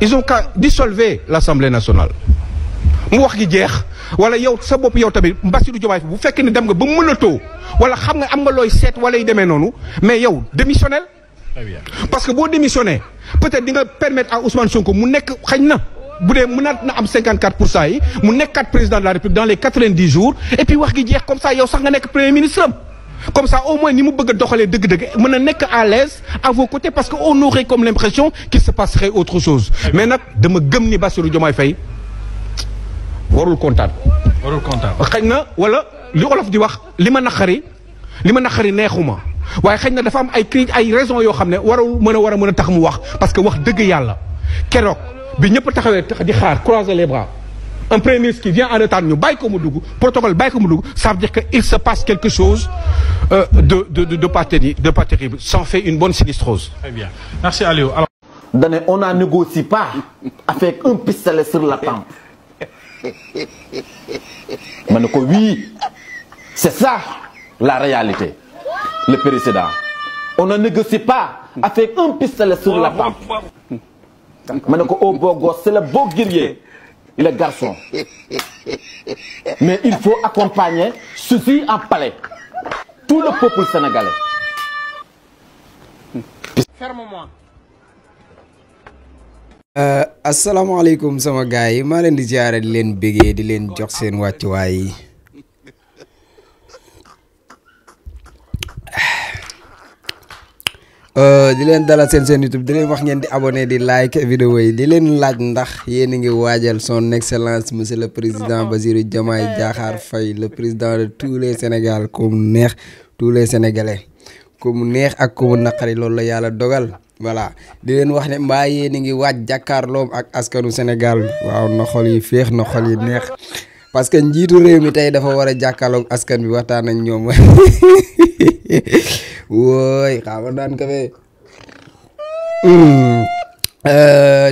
ils ont qu'à dissolver l'Assemblée nationale mu wax gi jeex wala yow sa bopp yow tamit Bassirou Diomaye bu fekkee ne dem nga ba mënatoo wala xam nga am nga looy seet wala yu demee noonu mais yow démissionnel. Parce que boo démissionné peut-être di nga permettre à Ousmane Sonko mu nekk xañ na bu dee mënaat na am 54% yi mu nekkaat président de la République dans les 90 jours et puis wax gi jeex comme ça yow sax nga nekk premier ministre am. Comme ça au moins ni mu bëgg a doxalee dëgg-dëgg mën a nekk à l'aise à vos côtés parce que on aurait comme l'impression qu'il se passerait autre chose mais nag dama gëm ni Bassirou Diomaye Faye warul kontaan. warul kontaan xëy na wala li olof di wax li ma naqari neexuma waaye xëy na dafa am ay raisons yoo xam ne warul mën a tax mu wax parce que wax dëgg yàlla keroog bi ñëpp taxawee di xaar croiser les bras. Un premier ministre qui vient en retard ñu bàyyi ko mu dugg protocole bàyyi ko mu dugg ça veut dire que il se passe quelque chose de pas terrible ça en fait une bonne sinistrose. Très bien merci Aliou. Alors on n'en négocie pas avec un pistolet sur la tempe. Ma ne ko oui c'est ça la réalité le président on ne négocie pas avec un pistolet sur la tempe. Ma ne ko au beau gosse c'est le beau guerrier. Il est garçon. Mais il faut accompagner ceci en palais. Tout le peuple sénégalais. Ferme-moi. Asalaamaaleykum sama gars yi maa leen di ziare di leen bégee di leen jox seen wàccuwaay yi. di leen dalal seen YouTube di leen wax ngeen di abonné di like vidéo yi di leen laaj ndax yéen a ngi waajal son excellence monsieur le président Bassirou Diomaye Diakhar Faye le président de tous les Sénégal ku mu neex tous les Sénégalais ku mu neex ak ku mu naqari loolu la yàlla dogal voilà di leen wax ne mbaa yéen a ngi waaj jàkkaarloom ak askanu Sénégal waaw na xol yi féex na xol yi neex parce que njiitu réew mi tey dafa war a jàkkaarloog askan bi waxtaan ak ñoom. wooy xaama daan ka fee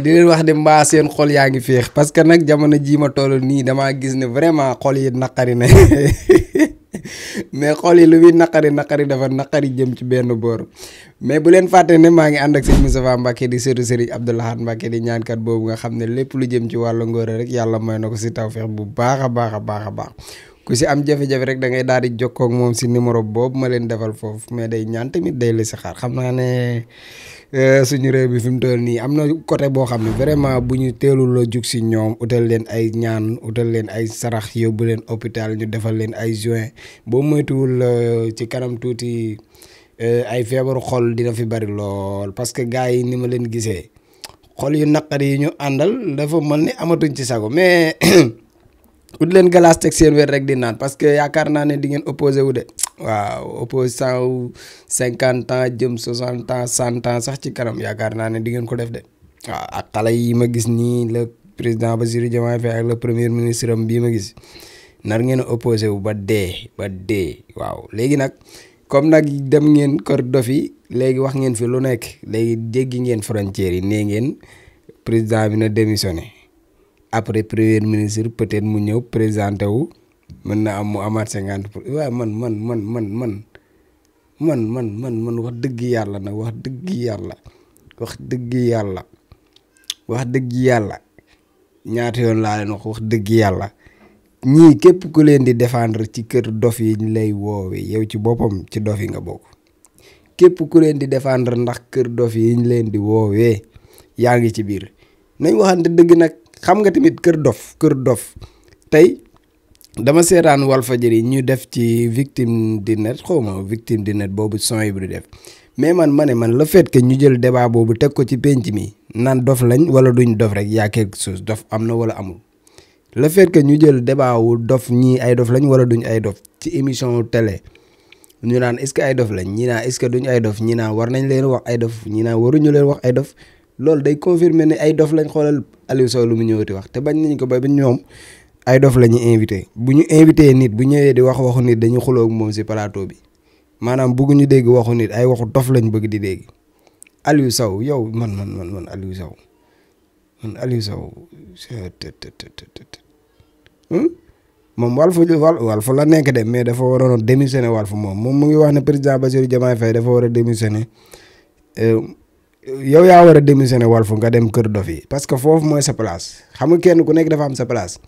di leen wax de mbaa seen xol yaa ngi féex parce que nag jamono jii ma toll nii damaa gis ne vraiment xol yi naqari na mais xol yi lu muy naqari dafa naqari jëm ci benn boor mais bu leen fàtte ne maa ngi ànd ak sëñ Moustapha Mbacké di sëtu Serigne Abdou Lahad Mbacké di ñaankat boobu nga xam ne lépp lu jëm ci wàllu ngóor rek yàlla may na ko si tawfeex bu baax a baax ku si am jafe-jafe rek da ngay daal di jokkoo ak moom si numéro boobu ma leen defal foofu mais day ñaan tamit day la si xaar xam naa ne suñu réew bi fi mu toll nii am na côté boo xam ne vraiment bu ñu teelul la jug si ñoom utal leen ay ñaan utal leen ay sarax yóbbu leen hôpital ñu defal leen ay juin boo moytuwul ci kanam tuuti ay feebaru xol dina fi bari lool parce que gars yi ni ma leen gisee xol yu naqari yi ñu àndal dafa mel ni amatuñ ci sago mais. ut leen galaas teg seen wér rek di naan parce que yaakaar naa ne di ngeen opposé wu de waaw opposant wu 50 ans jëm 60 ans 100 ans sax ci kanam yaakaar naa ne di ngeen ko def de waaw ak xale yi ma gis nii le président Bassirou Diomaye Faye ak le premier ministre am bii ma gis nar ngeen a opposé wu ba dee waaw léegi nag comme nag dem ngeen kër dof yi léegi wax ngeen fi lu nekk léegi jéggi ngeen frontières yi nee ngeen président bi na démissionné après premier ministre peut-être mu ñëw présenté wu mën na am mu amaat 50 pour waaye man wax dëgg yàlla nag wax dëgg yàlla ñaata yoon laa leen wax dëgg yàlla ñii képp ku leen di défendre ci kër dof yi ñu lay woowe yow ci boppam ci dof yi nga bokk képp ku leen di défendre ndax kër dof yi ñu leen di woowee yaa ngi ci biir nañ waxante dëgg nag. xam nga tamit kër dof tey dama seetaan Walfadjri ñu def ci victime du net boobu son yi bu di def mais man le fait que ñu jël débat boobu teg ko ci penc mi naan dof lañ wala duñ dof rek yaa quelque chose dof am na wala amul le fait que ñu jël débat wu dof ñii ay dof lañ wala duñ ay dof ci émission télé ñu naan est-ce que ay dof lañ ñi naan est-ce que duñ ay dof ñi naan war nañ leen wax ay dof ñi naan waruñu leen wax ay dof loolu day confirmer ne ay dof lañ xoolal Aliou Sow lu mu ñëwati wax te bañ nañ ko ba ñoom ay dof la ñu invité bu ñu invité nit bu ñëwee di wax waxu nit dañu xuloo ak moom si plateau bi maanaam bëgguñu dégg waxu nit ay waxu dof lañ bëgg di dégg Aliou Sow yow man Aliou Sow moom Walf la nekk de mais dafa waroon a démissionné Walf moom mu ngi wax ne président Bassirou Diomaye Faye dafa war a démissionné yow yaa war a démissionner Walfu nga dem Kër Dof yi parce que foofu mooy sa place xam nga kenn ku nekk dafa am sa place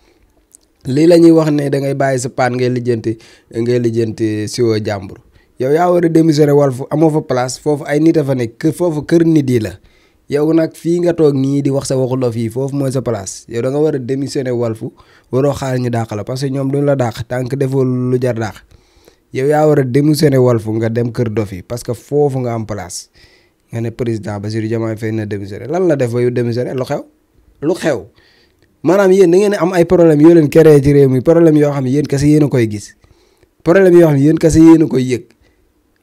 lii la ñuy wax ne da ngay bàyyi sa paan ngay lijjanti siwo jàmbur yow yaa war a démissionner Walfu amoo fa place foofu ay nit a fa nekk foofu kër nit yi la yow nag fii nga toog nii di wax sa waxu dof yi foofu mooy sa place yow da nga war a démissionner Walfu waroo xaar ñu dàq la parce que ñoom duñ la dàq tant que defoo lu jar dàq yow yaa war a démissionner Walfu nga dem Kër Dof yi parce que foofu nga am place nga ne président Bassirou Diomaye Faye na démissionner lan la def ba yu démissionner lu xew maanaam yéen da ngeen am ay problème yoo leen créé ci réew mi problème yoo xam ne yéen kese yéen a koy gis problème yoo xam ne yéen kese yéen a koy yëg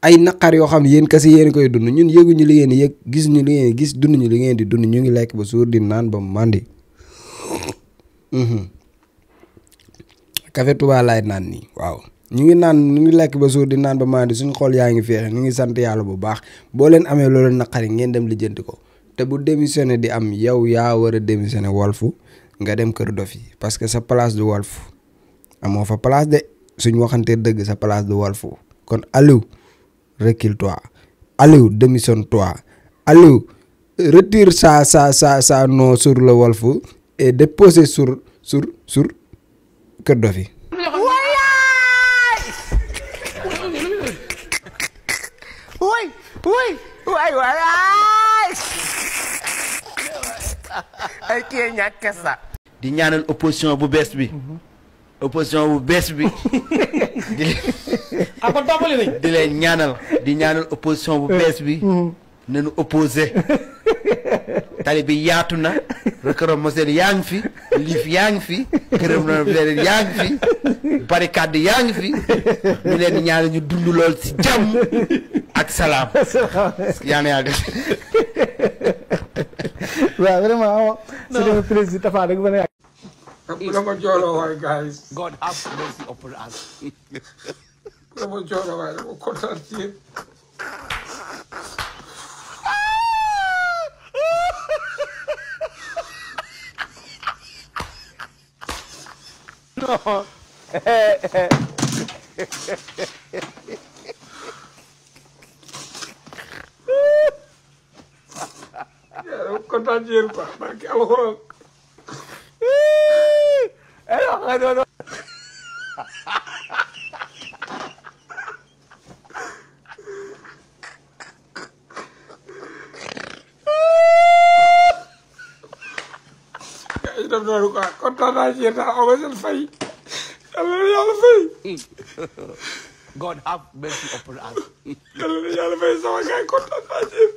ay naqar yoo xam ne yéen kese yéen a koy dund ñun yëguñu li ngeen di yëg gisuñu li ngeen di gis dunduñu li ngeen di dund ñu ngi lekk ba suur di naan ba màndi café Touba laay naan nii waaw ñu ngi lekk ba suur di naan ba màndi suñu xol yaa ngi feexe ñu ngi sant yàlla bu baax boo leen amee loolu naqari ngeen dem lijjanti ko te bu démissionné di am yow yaa war a démissionné Walfu nga dem Kër Dof yi parce que sa place du Walfu amoo fa place de suñ waxantee dëgg sa place du Walfu kon Aliou recule-toi Aliou démissionne-toi Aliou retire sa nom sur le Walfu et dépose sur Kër Dof yi. di ñaanal opposition bu bees bi di leen ñaanal opposition bu bees bi nañu opposé tali bi yaatu na rëkkëram mosel yaa ngi fi liif yaa ngi fi këram na leen yaa ngi fi barricade yaa ngi fi ñu leen ñaanal ñu dund lool ci jàmm ak salaam yaa na yaa def waaw vraiment c'est le président Tafa rek ba Dama jooloo waay guys. God have mercy upon us. Dama jooloo waay dama kontaan ci yéen. Non. Dama kontaan ci yéen quoi barke alxuraan. Def noonu quoi kontaan naa ci yéen daal aw ma seen fay yàlla na yàlla fay. God have mercy upon us. yàlla na yàlla fay sama gars yi kontaan naa ci yéen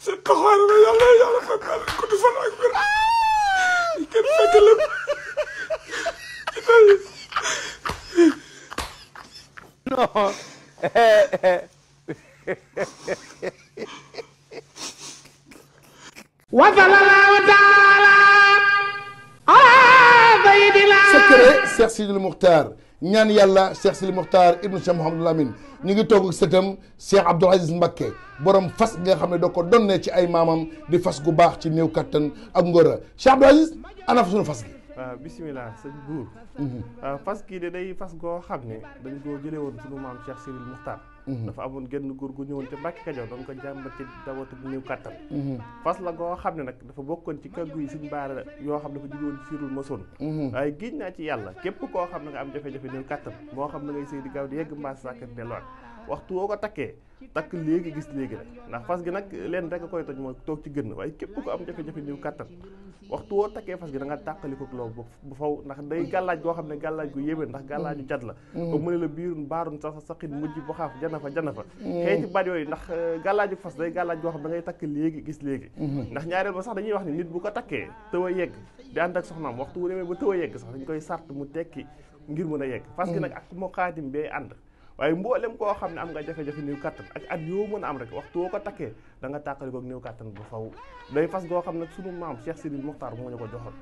seen taxawaay la yàlla na yàlla fay baal ko di fan ak wér kenn fekk lépp. Non. secret Cheikh Sidil Mukhtar ñaan yàlla Cheikh Sidil Mukhtar ibnu Cheikh Mouhamadou Lamine ñu ngi toog ak sëtam Cheikh Abdoul Aziz Mbacké borom fas nga xam ne da ko donnee ci ay maamam di fas gu baax ci néew kattan ak ngóora Cheikh Abdoul Aziz ana fa suñu fas gi. waaw bisimilah sëñ buur fas kii de day fas goo xam ne dañ koo jëlee woon suñu maam Cheikh Sidil Mukhtar dafa amoon genn góor gu ñëwoon te Mbàkke Kajoor doon ko jàmbat ci dawatu bu néew kàttan fas la goo xam ne nag dafa bokkoon ci kàggu yi suñ baara yoo xam dafa jóge woon ci Sirul Masoon waaye giñ naa ci yàlla képp koo xam ne nga am jafe-jafe néew kàttan moo xam ne ngay sëy di gaaw di yegg mbaas sàkkat delluwaat waxtu woo ko takkee takk léegi gis léegi rek ndax fas gi nag leen rek a koy toj mooy toog ci gën waaye képp ko am jafe-jafe néew kàttan waxtu woo takkee fas gi da nga tàqali ko loolu bu faw ndax day gàllaaj goo xam ne gàllaaj gu yéeme ndax gàllaaju jat la ba mu ne la biirun baarun sa saqin mujj bu xaaf jana fa xëy ci baat yooyu ndax gàllaaju fas day gàllaaj goo xam da ngay takk léegi gis léegi ndax ñaareel ba sax dañuy wax ni nit bu ko takkee tëw a yegg di ànd ak soxnaam waxtu wu demee ba tëw a yegg sax dañ koy sart mu tekki ngir mën a yegg fas gi nag ak moo xaatim bee ànd waaye mboolem koo xam ne am nga jafe-jafe néew kattan ak at yoo mën a am rek waxtu woo ko takkee da nga tàqali ko néew kattan bu faw day fas goo xam ne sunu maam Cheikh Sidil Mukhtar moo ñu ko joxoon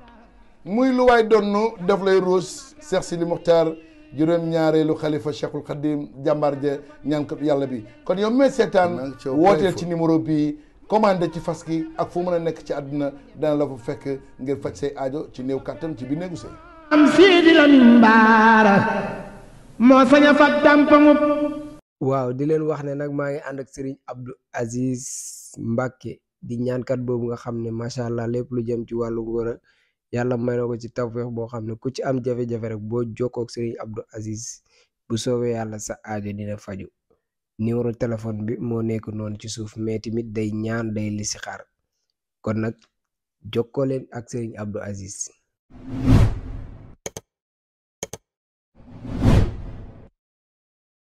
muy lu waay donnu def lay ruus Cheikh Sidil Mukhtar juróom-ñaareelu xalifa Cheikhul Khadim jàmbaar ja ñaankat yàlla bi kon yow mee seetaan wooteel ci numéro bii commandé ci fas gi ak fu mën a nekk ci àdduna dana la fa fekk ngir faj say aajo ci néew kattan ci bi néegu sëy am Sidi Lamine Bara moo sañ a fat dàmpamu waaw di leen wax ne nag maa ngi ànd ak Serigne Abdou Aziz Mbacké di ñaankat boobu nga xam ne macha allah lépp lu jëm ci wàllu ngóor yàlla may na ko ci tawfeex boo xam ne ku ci am jafe-jafe rek boo jokkoo ak Serigne Abdou Aziz bu soobee yàlla sa aajo dina faju numéro téléphone bi moo nekk noonu ci suuf mais tamit day ñaan day listixaar kon nag jokkoo leen ak Serigne Abdou Aziz.